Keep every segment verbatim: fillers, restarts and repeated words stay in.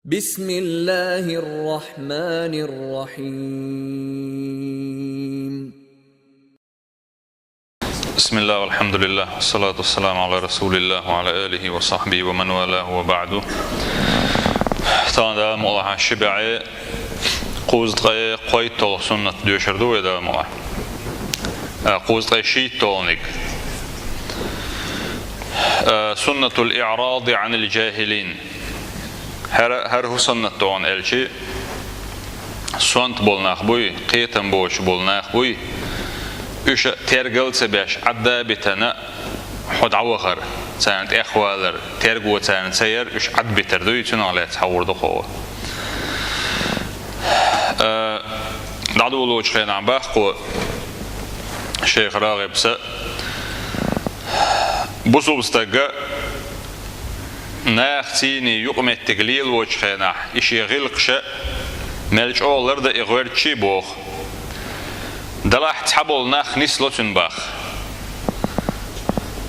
بسم الله الرحمن الرحيم. بسم الله والحمد لله والصلاة والسلام على رسول الله وعلى آله وصحبه ومن والاه وبعد. Тахана Дала мукъ лахь, ши бӀаь кхузткъеи кхойтталгӀа суннат доьшур ду вай, Дала мукъ лахь. А, кхузткъеи шийтталгӀаниг. А, سنة الإعراض عن الجاهلين. ХӀара, хӀара хӀун суннат ду аьлча, сонта болу нах буй, кхетам боцуш болу нах буй, уьш тергал ца беш, Ӏадда а битина, хьо дӀавахар, царна тӀехвалар, терго царна ца яр, уьш Ӏадбитар дуй, цунах лаьцна хьахор ду кхо. Э, дӀадолочу хенахь боху шайх РагӀибас, бусулба стага нахаца юкъаметтиг лелочу хенахь, и шен гӀиллакхаш мел чӀогӀа лардан и гӀоьртича боху. Делахь цхьаболу нах нисло цуьнан боху.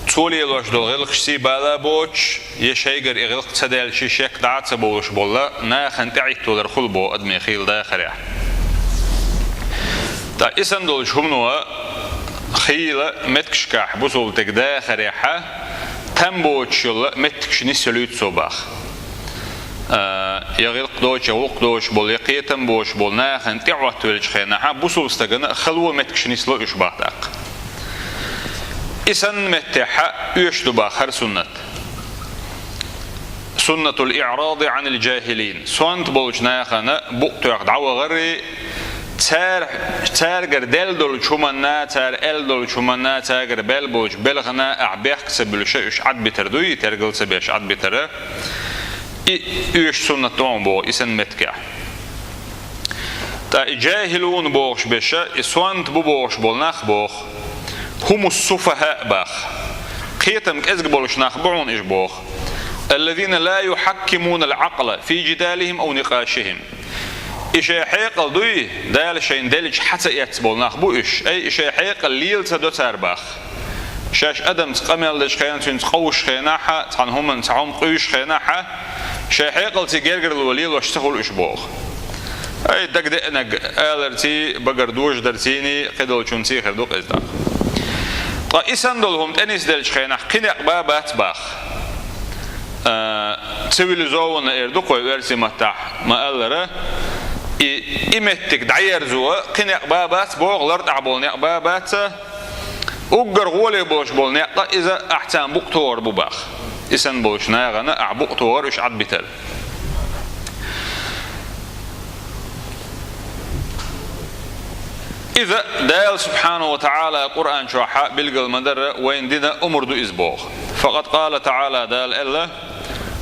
Цо лелош долу гӀиллакхаш сий бала боцуш, я шайгара и гӀиллакх ца даьлча шек дӀа а ца бовлуш болу нахана тӀехӀитталар хуьлу боху адамийн хийла дахарехь. Ткъа и санна долчу хӀумано хийла меттигашкахь бусулба стаг дахарехь, там боцуш йолу меттигаш нисъелуьйту цо боху. А, я гӀиллакх доцуш, я гӀуллакх доцуш болу, я кхетам боцуш болу нахана тӀехӀоттавеллачу хенахь, бусулба стагана хало меттигаш нисло уьш боху тӀаккха. И санна меттехь оьшуш ду боху хӀара суннат. سنة الإعراض عن الجاهلين. Сонта болчу нахана букъ тоьхна дӀавахар, цара, цаьргара даьлла долчу хӀуманна, цара аьлла долчу хӀуманна, цаьргара баьлла болчу белхана ахь бехк ца буьллуш, уьш Ӏадбитар дуй, тергал ца беш Ӏадбитар. И оьшуш суннат ду боху и санна меттигехь. Ткъа и жахилун бохуш берш, и сонта бу бохуш болу нах боху. هم السفهاء боху. Кхетам кӀезиг болуш нах бу хьуна уьш боху. الذين لا يحكمون العقل في جدالهم أو نقاشهم. И шайн хьекъал дуй, Дала шайна деллачу хьа ца эцна болу нах бу уьш. Ай, и шайн хьекъал лела ца до цара боху. Шаьш адамца къамел дечу хенахь, цуьнца къовсучу хенахь, цхьана хӀуманца хьо-м къуьйсучу хенахь, шайн хьекъалций гергарло лелош ца хуьлу уьш боху. Ай, дагадеанарг аларций, багара дожадарцийний, кхидолчунций хир ду-кх иза тӀаккха. Ткъа и санна долу хӀума тӀенисделлачу хенахь кхин некъ ба бац боху. А, цивилизованно эр ду-кх вай оьрсийн маттахь ма-аллара, и, и меттиг дӀаерзо кхин некъ ба бац боху, лартӀехь болу некъ ба бац, уггар гӀоле болуш болу некъ иза, ахь царна букъ тохар бу боху. И санна болчу нахана ахь букъ тохар, уьш Ӏадбитар. Иза Дала субхьанаху ва таӀала Къуръан чохь билгал ма-дарра, вайна дина омра ду иза боху. فقد قال تعالى, Дала аьлла: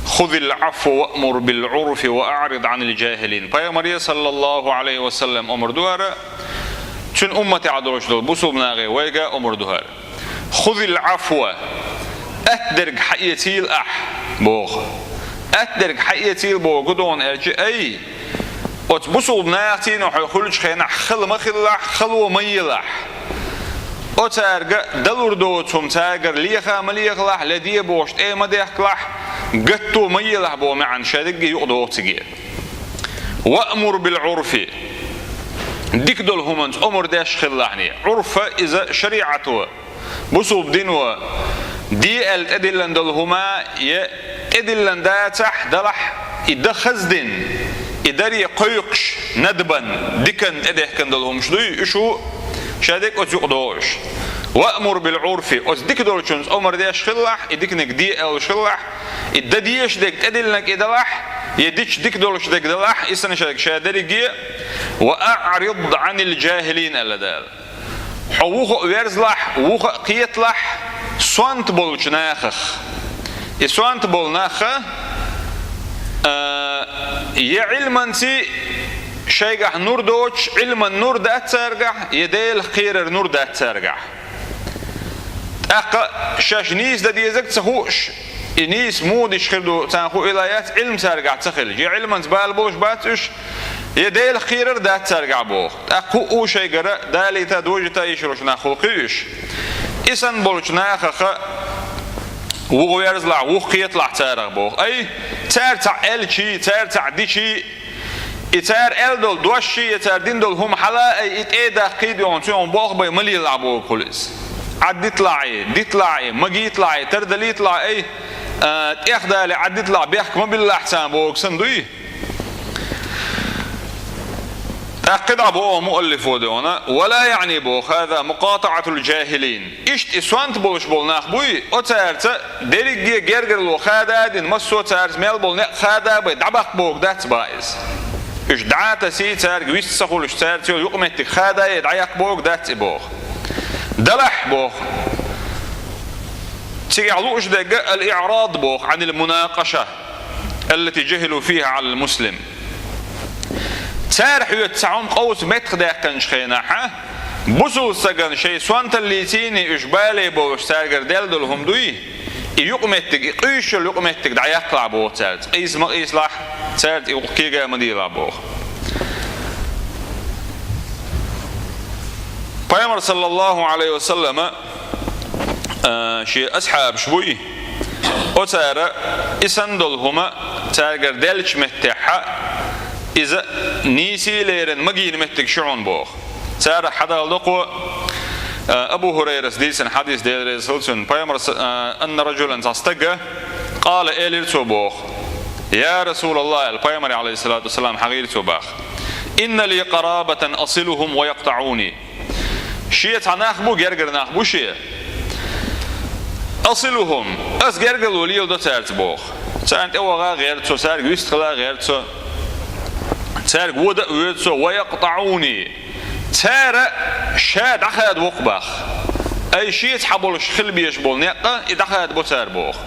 خذ العفو وأمر بالعرف وأعرض عن الجاهلين. Пайхамаре, саллаллаху Ӏалайхи ва саллам, омра ду хӀара, цуьнан умматехь долуш долу бусулба нахе, вайга омра ду хӀара. خذ العفو, атта дерг хьаэцийла ахь, боху. Атта дерг хьаэцийла боху хӀун ду аьлча, ай, оцу бусулба нахаца хьо хуьлучу хенахь хала ма хилалахь, хало ма елахь. Оцаьрга далур доцу хӀума цаьргара леха ма лехалахь, ле де бохуш тӀе ма дехкалахь, гатто ма елахь боху маьӀна шадерриге юкъадоху цига. وأمر بالعرف. Дика долу хӀуманца омра деш хилалахь. Ӏурф иза шариӀато, бусулба дино де аьлла тӀедиллина долу хӀума, я тӀедиллина дацахь, далахь, и дан хаза дина, и даре кхойкхуш, надбан, дикан тӀедехкина долу хӀумаш дуй, уьш ву шадерг оцу юкъадохуш. وأمر بالعرف, оцу дика долчунца омра деш хилалахь, и диканиг де аьллаш хилалахь, и дан дезаш дерг тӀедиллинарг и далахь, я дича дика долуш дерг далахь, и санна шадерг шадерриге, وأعرض عن الجاهلين, аьлла Дала. Хьо вуха а верзалахь, вуха а кхеталахь сонта болчу нахах. И сонта болу нах, а, я Ӏилманций шайгахь нур доцуш, Ӏилман нур дац цаьргахь, я Делах кхерар нур дац цаьргахь. ТӀаккха шаьш нийса дан дезарг ца хууш, и нийса муха дича хир ду царна хууш яц, Ӏилма цаьргахь ца хилча. Я Ӏилманца бала болуш бац уьш, я Делах кхерар дац цаьргахь боху. ТӀаккха хӀуъу шайгара далийта, дожийта йиш йолуш нах хуьлу-кх уьш. И санна болчу нахах вуха верзалахь, вуха кхеталахь царах боху. Ай, цара цхьаъ аьлчий, цара цхьаъ дичий, и цара аьлла долу дош ший, я цара дина долу хӀума хьала, ай, и тӀе а даккхийда йогӀун цуьнан болх бай ма лелахь боху хуьлу иза. Ӏаддиталахь и, диталахь и, магийталахь и, тардалийталахь, ай, а, тӀех дале Ӏаддиталахь, бехк ма биллахь царна боху санна дуй? ТӀаккха дӀа боху муаллифо дона, «ولا يعني» боху, «هذا مقاطعة الجاهلين». Иштта и сонта болуш болу нах буй, оцаьрца дерриге гергарло хада а дина, массо а цаьрца мел болу некъ хада а бай, дӀабаккха боху дац боху иза. Уьш дӀа а тасий, цаьрга вист ца хуьлуш, цаьрца йолу юкъаметтиг хада а яй, дӀаяккха боху дац и боху. Делахь боху. Цигахь лууш дерг الإعراض боху, عن المناقشة التي جهلوا فيها على المسلم. Цара хьоьца цхьа хӀума къовса меттахдаьккхинчу хенахь, бусулба стагана шайн сонталлийцийний уьш бале бовлуш цаьргара даьлла долу хӀума дуй, и юкъаметтиг, и къуьйсуш йолу юкъаметтиг дӀаяккхалахь боху цаьрца. Къийса ма къийсалахь, цаьрца и кега ма дийлахь боху. Пайхамар, саллаллаху Ӏалайхи ва саллама, а, шен асхьабаш буй, оцара и санна долу хӀума цаьргара даьллачу меттехьа, иза нийсий леррина магийна меттиг ши хьуна боху. Царах хьадалла доккхо, а, Абу ХӀурайрас дийцина хьадис, Дела реза хила цунна, пайхамар, а, «أن رجلا» цхьа стага, «قال» элира цо боху: «يا رسول الله», аьлла, пайхамаре, Ӏалайхиссалату вассалам, хьахийра цо боху: «إن لي قرابة أصلهم ويقطعوني». Шен цхьа нах бу, гергара нах бу шен. «أصلهم», ас гергарло леладо цаьрца боху. Царна тӀе ваха гӀерта со, цаьрга вистхила гӀерта со, цаьрга вода а воьду со, «ويقطعوني». Цара ша дӀахада воккху боху. Ай, шеца хьан болуш хила безаш болу некъ а, и дӀахада бо цара боху.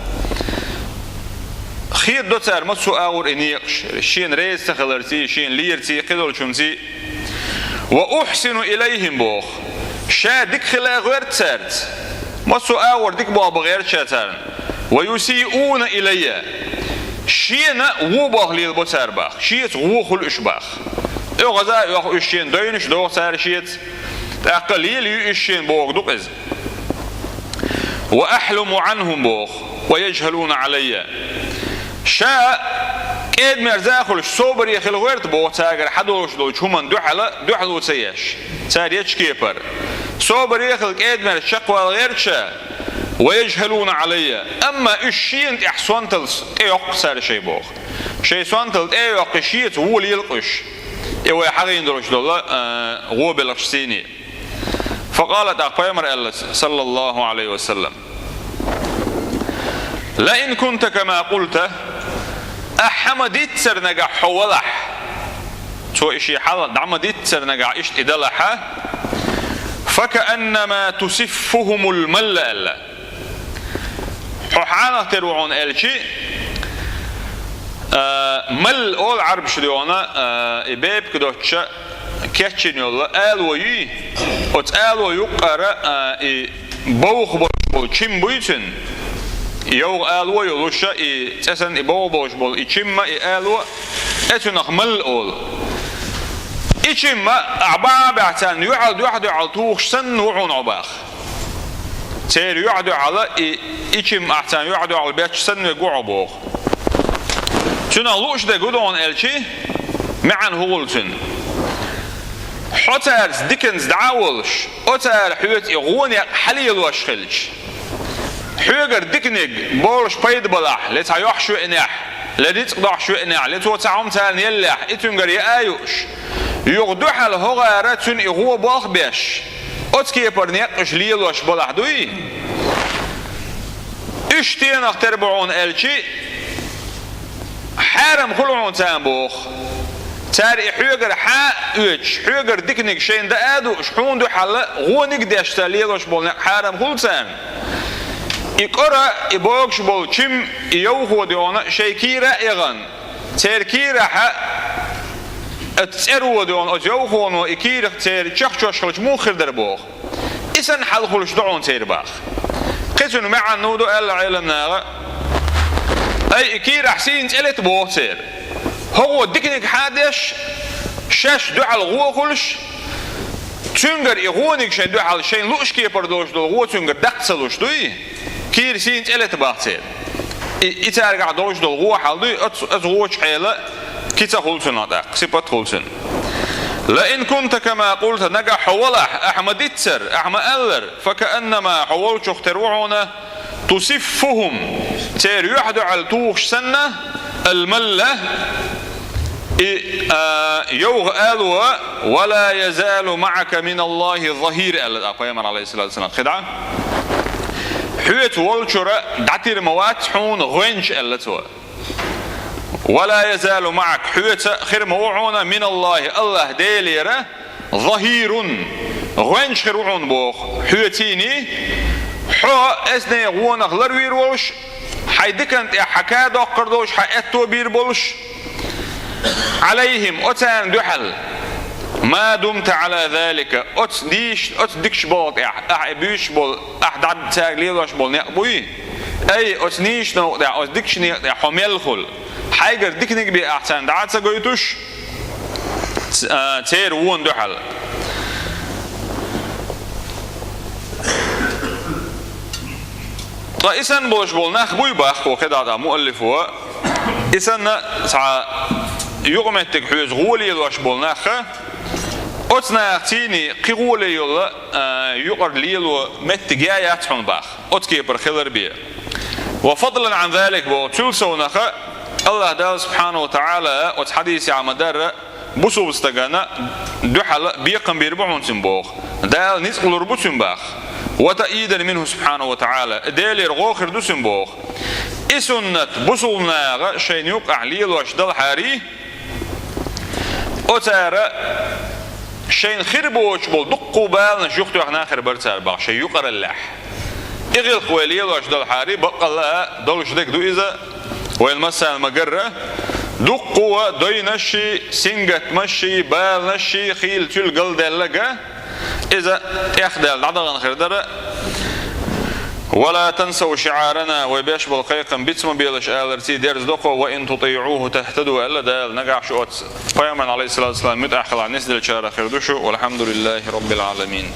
Хедадо цара массо а агӀор и некъаш, шена реза ца хиларций, шена лераций, кхидолчунций. «وأحسن إليهم» боху. Ша дика хила гӀерта цаьрца. Массо а агӀор дика болх бан гӀерта ша царна. «ويسيئون إلي». Шена вон болх лелабо цара боху. Шеца вон хуьлу уьш боху. ОьгӀаза а оьху уьш шена, дойнаш доху цара шеца. ТӀаккха лелайо уьш шена боху ду-кх иза. «وأحلم عنهم» боху, «ويجهلون علي». Ша кӀеда-мерза а хуьлуш, собаре хила гӀерта боху цаьргара хьадолуш долчу хӀуманна дуьхьала, дуьхьало ца еш. Цара ечу кепара. Собаре а хила, кӀеда-мерза чекхвала гӀерта ша, «ويجهلون علي». Амма уьш шена тӀехь сонталц тӀейоккху цара шайн боху. Шайн сонтал тӀейоккхуш, шеца вон лела-кх уьш. И вай хьахийна долуш долу, а, гӀо белхаш сийне. «فقال», тӀаккха пайхамар аьлла, саллаллаху Ӏалайхи ва саллам: «لئن كنت كما قلت», ахьа ма-диццара нагахь хьо валахь, цо и шен хьал дӀа ма-диццара нагахь иштта и далахьа, «فكأنما تسفهم المل», аьлла. Хьо хьанах тера ву хьуна аьлчи, а, мал олу Ӏарбаша догӀана, а, и бепиг доцча кечйина йолу ало юй, оцу ало юккъара, а, и бовха болуш болу чим буй цуьнан, и йовха ало йолуша, и цӀе санна и бовха болуш болу и чимма, и ало, э, цунах мал олу. И чимма, ахьа бахьа-бахьа царна юьхьал дуьхьа-дуьхьал тухуш санна ву хьуна хьо боху. Церан юьхь-дуьхьала и, и чим ахь царна юьхь-дуьхьал бетташ санна вегу хьо боху. Цуьнах лууш дерг хӀун ду хьуна аьлчи, маьӀна хӀун хуьлу цуьнан? Хьо цаьрца диканца дӀа а волуш, оцара хьоьца и гӀо-некъ хьалелош хилча, хьоьгара диканиг болуш пайда балахь, ле цхьа йохьуш веанехь, ле рицкъ дохьуш веанехь, ле цо цхьа хӀума царна еллехь, и цуьнгара яа а юуш, юха дуьхьал хӀокхара цуьнан и гӀо болх беш, оцу кепара некъ уьш лелош балахь дуй? Уьш стенах тера бу хьуна аьлчи, хьарам хуьлу хьуна царна боху. Цара и хьоьгара хьа а оьцуш, хьоьгара диканиг шайна даа а дууш, хьуна дуьхьал гӀониг а деш цара лелош болу некъ хьарам хуьлу царна. И кӀора, и богуш болу чим, и йовхо дегӀана шайн кийра а эгӀана, церан кийрахьа, оцу цӀеро дегӀана оцу йовхоно и кийрах церан чехчош хилча муха хир дара боху. И санна хьал хуьлуш ду хьуна церан боху. Кхин цуьнан маьӀна хӀун ду аьлла Ӏеламнаха: ай, и кийрахь сийна цӀе лета боху церан. ХӀокхо диканиг хьа а деш, шаьш дуьхьал гӀо хуьлуш, цуьнгара и гӀониг шайн дуьхьал, шайна лууш кепара долуш долу гӀо цуьнгара даккха ца луш дуй? Кийра сийна цӀе лета бах церан. И, и цаьргахь долуш долу гӀо хьал дуй, оцу, оцу гӀочу Ӏела кица хуьлу цунах тӀаккха, сипат хуьлу цуьнан. «Ла ин кунта кама къулта», нагахь хьо валахь, ахьа ма диццара, ахьа ма аллара, «факааннама», хьо волчух тера ву хьуна, «тусиффухум», церан юьхь дуьхьал тухуш санна, «алмалла», и, а, йовха ало, «ва ла язалу маъака миналлахи захир», аьлла тӀаккха пайхамар, алейхиссалату вассалам, кхидӀа. Хьоьца волчуьра дӀатир ма вац хьуна гӀоьнча, аьлла цо. «Ва ла язалу маъак», хьоьца хир ма ву хьуна, «миналлахи», Аллах Делера, «захирун», гӀоьнча хир ву хьуна боху, хьоьцийний, хьо эсне гӀонах ларвийр волуш, хьайн дикан тӀехь хьан ка доккхур долуш, хьан аьтто бийр болуш, «алайхим», оцарна дуьхьал, «ма думта ала залика», оцу дийш-, оцу дикаш болу тӀехь, ахьа и буьйсуш болу, ахьа дӀа цаьрга лелош болу некъ буй? Ай, оцу нийсачу новкъа тӀехь, оцу дикачу некъа тӀехь хьо мел хуьлу? Хьайгара диканиг бен ахьа царна дӀа а ца гойтуш, ц-, а, церан вонна дуьхьал. Ткъа и санна болуш болу нах буй боху кхидӀа муаллифо, и санна цхьа юкъаметтиг хьоьца гӀо лелош болу нах, оцу нахаца цийний кхин гӀоле йолу, а, юкъара лело меттиг я яц хьуна боху, оцу кепара хилар бен. «Ва фадлан ан залик», боху, цул совнаха Аллах Дала субхьанаху ва таӀала оцу хьадисехь ма-дарра, бусулба стагана дуьхьал бекхам бийр бу хьуна цуьнан боху. Дала ницкъ лур бу цуьнан боху. «Ва таъйидан минху субхьанаху ва таӀала», Делера гӀо хир ду цуьнан боху. И суннат бусулба наха шайна юкъахь лелош далахьарий, оцара шайна хир боцуш болу дуккха а баланаш юхатоьхна хир бара цара боху шайн юкъараллехь. И гӀиллакх вай лелош далахьарий, баккъалла а долуш дерг ду иза, вайна массарна ма-гарра, дуккха а дойнашший, сингаттамашший, баланашший хийла цуьнга галдаьлларг, иза тӀехдаьлла дӀадахана хир дара. «Ва ла тансав шиъарана», вай беш болу кхайкхам биц ма белаш аларций дерза до кхо, «ва ин тутиъуху тахтаду», аьлла Дала, нагахь шу оцу пайхамарна, алейхиссалату вассалам, муьтӀахь хилахь нисделлачарах хир ду шу. Валхьамдулиллахи раббил Ӏаламин.